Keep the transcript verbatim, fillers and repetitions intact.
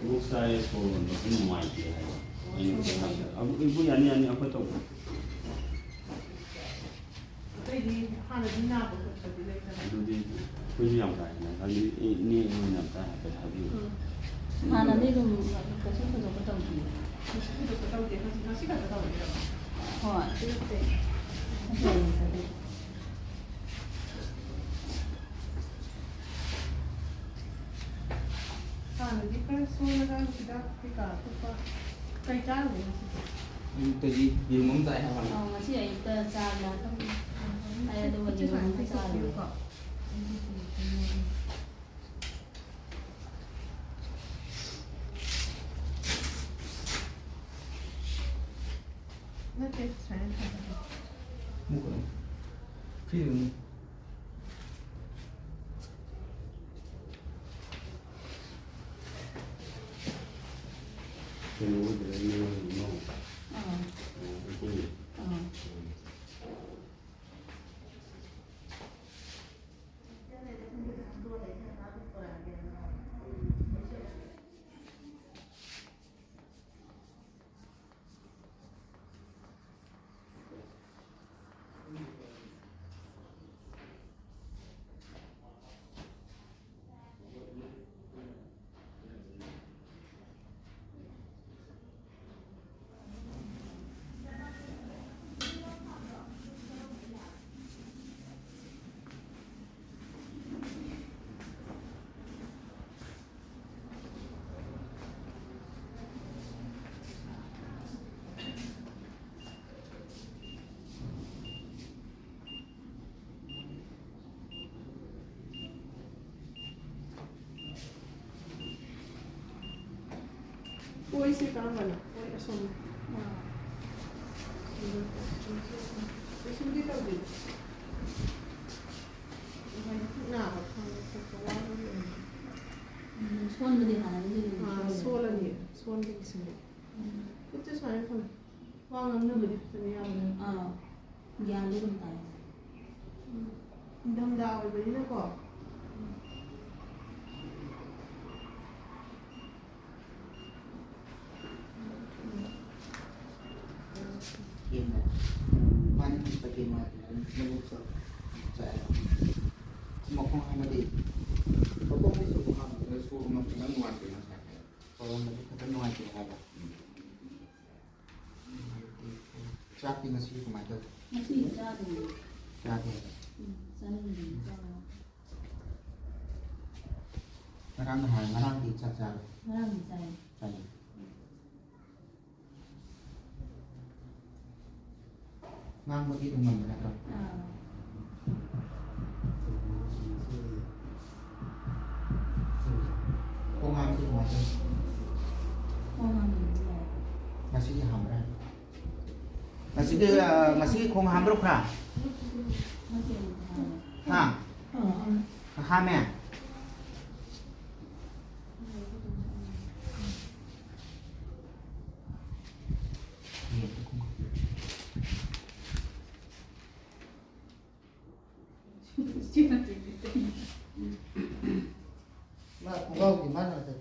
ꯃꯕꯨꯛ ꯆꯥꯏꯌꯦ, ꯁꯣꯔ ꯍꯣꯟꯕꯁꯨ ꯅꯨꯡꯉꯥꯏꯇꯦ ꯍꯥꯏꯕ꯫ ꯑꯩꯅ ꯀꯩ ꯍꯥꯏꯁꯦ? ꯑꯕꯨ-, ꯏꯕꯨ, ꯌꯥꯅꯤ, ꯌꯥꯅꯤ, ꯑꯩꯈꯣꯏ ꯇꯧꯒꯦ꯫ ꯑꯇꯩꯗꯤ ꯍꯥꯟꯅꯗꯤ ꯅꯥꯕ ꯈꯣꯠꯄꯗꯤ ꯂꯩꯇꯕ꯭ꯔꯥ? ꯑꯗꯨꯗꯤ ꯑꯩꯈꯣꯏꯁꯨ ꯌꯥꯝ ꯀꯥ ꯍꯦꯟꯅ ꯈꯪꯗꯦ꯫ ꯏ-, ꯏꯅꯦ ꯏꯕꯨꯡꯅ ꯑꯝꯇ ꯍꯥꯏꯐꯦꯠ ꯍꯥꯏꯕꯤꯌꯨ꯫ ꯎꯝ꯫ ꯍꯥꯟꯅꯗꯤ ꯑꯗꯨꯝ ꯀꯩꯁꯨ ꯊꯣꯏꯗꯣꯛꯄ ꯇꯧꯗꯤꯌꯦ꯫ ꯀꯩꯁꯨ ꯊꯣꯏꯗꯣꯛꯄ ꯇꯧꯗꯦ꯫ ꯍꯧꯖꯤꯛ ꯉꯁꯤ ꯈꯛꯇ ꯇꯧꯔꯤꯔꯕ? ꯍꯣꯏ꯫ ꯅꯠꯇꯦ꯫ ꯍꯥꯟꯅꯗꯤ ꯈꯔ ꯁꯣꯜꯂꯒ ꯍꯤꯗꯥꯛ ꯀꯩꯀꯥ ꯑꯇꯣꯞꯄ ꯀꯩ ꯆꯥꯔꯨꯒꯦ ꯉꯁꯤꯗꯤ? ꯑꯌꯨꯛꯇꯗꯤ ꯌꯦꯔꯨꯝ ꯑꯃ ꯆꯥꯏ ꯍꯥꯏꯕ꯫ ꯑꯧ, ꯉꯁꯤ ꯑꯌꯨꯛꯇ ꯆꯥ ꯆꯥꯊꯣꯛꯑꯦ꯫ ꯑꯩ ꯑꯗꯨꯒ ꯁꯤ ꯌꯦꯔꯨꯝ ꯁꯨꯃꯥꯏꯅ ꯑꯃ ꯆꯥꯔꯦ꯫ ꯇꯦꯛꯊꯣꯛꯄꯤꯌꯨꯀꯣ꯫ ꯅꯠꯇꯦ, ꯁꯨꯃꯥꯏꯅ ꯊꯝꯃꯣ꯫ ꯑꯃꯨꯛ ꯀꯩꯅꯣ? ꯐ꯭ꯔꯤꯗ ꯑꯃꯨꯛ꯫ ꯀꯩꯅꯣ ꯑꯣꯏꯗꯣꯏꯔꯥ, ꯏꯅꯦ ꯑꯣꯏꯗꯣꯏꯔꯥ? ꯑꯥ꯫ ꯑꯣ, ꯑꯩꯈꯣꯏꯅꯦ꯫ ꯑꯥ꯫ ꯎꯝ꯫ ꯑꯣꯏꯁꯦ ꯀꯔꯝꯕꯅꯣ? ꯑꯣꯏ ꯑꯁꯣꯝ꯫ ꯑꯥ꯫ ꯀꯩꯁꯨꯝꯗꯤ ꯇꯧꯗꯦ꯫ ꯍꯥꯏꯗꯤ ꯄꯨꯛ ꯅꯥꯕ ꯈꯪꯕ ꯈꯣꯠꯄ ꯋꯥꯕꯒꯤ ꯑꯣꯏꯔꯝꯅꯤ꯫ ꯎꯝ, ꯁꯣꯟꯕꯗꯤ ꯍꯥꯟꯅꯗꯒꯤ ꯑꯗꯨꯝ ꯑꯥ, ꯁꯣꯜꯂꯦ꯫ ꯁꯣꯜꯂꯅꯤ꯫ ꯁꯣꯟꯕꯒꯤ ꯁꯤꯡꯂꯤ꯫ ꯎꯝ꯫ ꯈꯨꯠꯁꯦ ꯁꯨꯃꯥꯏꯅ ꯊꯝꯃꯦ꯫ ꯋꯥ ꯉꯥꯡꯅꯕꯗꯤ ꯐꯖꯅ ꯌꯥꯕꯅꯦ꯫ ꯑꯥ꯫ ꯒ꯭ꯌꯥꯟꯗꯤ ꯑꯗꯨꯝ ꯇꯥꯏ꯫ ꯎꯝ꯫ ꯏꯪꯊꯝꯊꯥ ꯑꯣꯏꯕꯅꯤꯅꯀꯣ꯫ ꯎꯝ꯫ ꯆꯠꯀꯦ ꯅꯨꯡꯉꯥꯏꯇꯦ꯫ ꯃꯕꯨꯛꯁꯨ ꯆꯥꯛꯑꯦ꯫ ꯃꯈꯣꯡ ꯍꯥꯝꯕꯗꯤ? ꯃꯈꯣꯡꯗꯤ ꯁꯨꯝ ꯍꯥꯝꯕꯗ ꯁꯣꯔ ꯍꯣꯟꯕ ꯈꯤꯇꯪ ꯅꯨꯡꯉꯥꯏꯇꯦ ꯉꯁꯥꯏ꯫ ꯁꯣꯔ ꯍꯣꯟꯕꯗꯤ ꯈꯤꯇꯪ ꯅꯨꯡꯉꯥꯏꯇꯦ ꯍꯥꯏꯕ꯫ ꯆꯥꯛꯇꯤ ꯉꯁꯤ ꯀꯃꯥꯏꯅ ꯇꯧꯒꯦ? ꯉꯁꯤ ꯆꯥꯗꯦ꯫ ꯆꯥꯗꯦ ꯍꯥꯏꯕ? ꯎꯝ, ꯆꯥꯅꯤꯡꯗꯦ ꯆꯥꯕ꯫ ꯉꯔꯥꯡ ꯅꯍꯥꯟ, ꯉꯔꯥꯡꯗꯤ ꯆꯥꯛ ꯆꯥꯔꯦ? ꯉꯔꯥꯡꯗꯤ ꯆꯥꯏ꯫ ꯆꯥꯏ꯫ ꯉꯥꯡꯕꯗꯤ ꯑꯗꯨꯝ ꯉꯝꯕ ꯅꯠꯇ꯭ꯔꯣ? ꯑꯥ꯫ ꯈꯣꯡ ꯍꯥꯝꯕꯗꯤ ꯀꯃꯥꯏꯅ ꯇꯧꯏ? ꯈꯣꯡ ꯍꯥꯝꯕꯗꯤ ꯌꯥꯏ꯫ ꯉꯁꯤꯗꯤ ꯍꯥꯝꯕ꯭ꯔꯥ? ꯉꯁꯤꯗꯤ, ꯑ, ꯉꯁꯤꯒꯤ ꯈꯣꯡ ꯍꯥꯝꯕ꯭ꯔꯣ ꯈꯔ? ꯉꯁꯤ ꯑꯃꯨꯛ ꯍꯥꯝꯃꯦ꯫ ꯍꯥ? ꯑꯥ, ꯑꯥ꯫ ꯍꯥꯝꯃꯦ? ꯃꯥ ꯈꯣꯡꯒ꯭ꯔꯥꯎꯗꯤ ꯃꯥꯅ ꯉꯁꯥꯏ